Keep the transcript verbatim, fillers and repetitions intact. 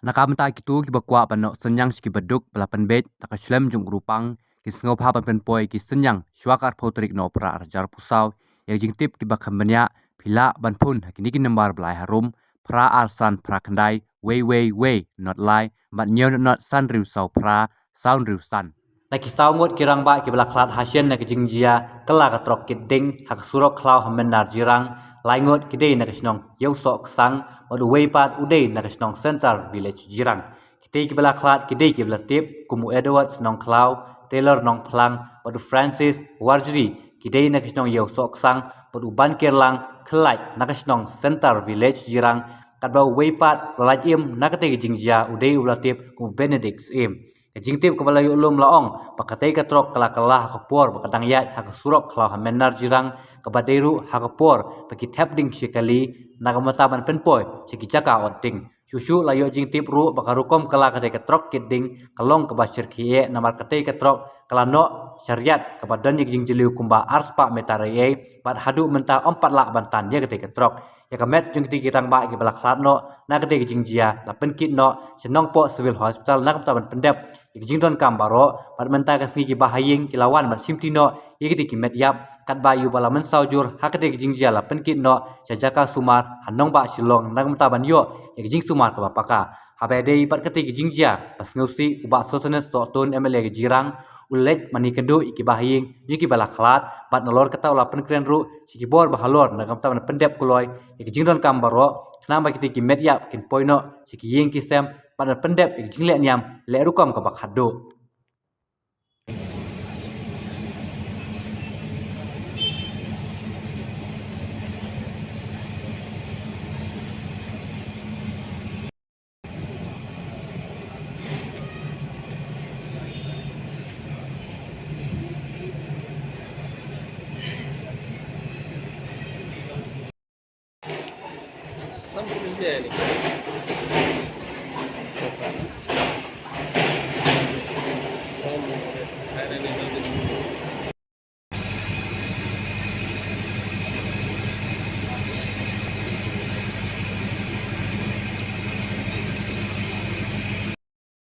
Na ka bynta kito kiba kwah ban noh synñiang sha kiba duk ba la pynbeit da ka shlem jong u rukom, kin sngewbha ban pynpoi ki synñiang shuwa ka arphew tarik Nohprah arhajar arphew saw ïa ki jingtip kiba kham bniah. Phi lah ban phone ha kine ki nombar ba la ai harum: phra ar san phra khyndai wei wei wei not lai bad hynñiew not not san hynriew saw phra saw hynriew san. Na ki saw ngut ki rangbah kiba la khlad hashen na ka jingjia kylla ka trok kit ding ha ka surok khlaw ha Menarjirang, lai ngut ki dei na ka shnong Ïewsohksang bad uwei pat u dei na ka shnong Centre Village Jirang. Kitei kiba la khlad ki dei kiba la tip kum u Edward Nongkhlaw, Taylor Nongphlang bad u Francis Warjri, ki dei na ka shnong Ïewsohksang, bad u Bankerlang Khlait na ka shnong Centre Village Jirang, katba uwei pat u la lait im na katei ka jingjia u dei uba la tip kum u Benedict Syiem. Ka jingtip kaba la ïoh lum la ong ba katei ka trok ka la kylla ha ka por ba ka dang ïaid ha ka surok khlaw ha Menarjirang, kaba dei ruh ha ka por ba ki thep ding shi kali na ka bynta ban pynpoi sha ki jaka ot ding. Shuh shuh la ïoh jingtip ruh ba ka rukom kylla katei ka trok kit ding ka long kaba shyrkhei eh, namar katei ka trok ka la noh shariat kaba don ïa ka jingjylliew kumba ar spah meter ei ei, bad haduh mynta ym pat lah ban tan ïa katei ka trok. Ïa ka met jong kitei ki rangbah kiba la khlad noh na katei ka jingjia la pynkit noh sha Nongpoh Civil Hospital na ka bynta ban pyndep ïa ka jingdonkam baroh, bad mynta ka sngi ki bahaïing ki la wan ban shimti noh ïa kitei ki met ïap, katba ïa uba la mynsaw jur ha katei ka jingjia la pynkit noh sha jaka sumar ha nongbah Shillong na ka bynta ban ïoh ïa ka jingsumar kaba paka. Haba ïadei bad katei ka jingjia, ba sngewsih u Bah Sosthenes Sohtun, M L A ka Jirang, u la leit ban ïakynduh ïa ki bahaïing jong kiba la khlad, bad nalor kata u la pynkren ruh sha ki bor ba halor na ka bynta ban pyndep kloi ïa ka jingdonkam baroh, khnang ba kitei ki met ïap kin poi noh sha ki ïing ki sem, bad ban pyndep ïa ka jingleh niam leh rukom kaba khatduh.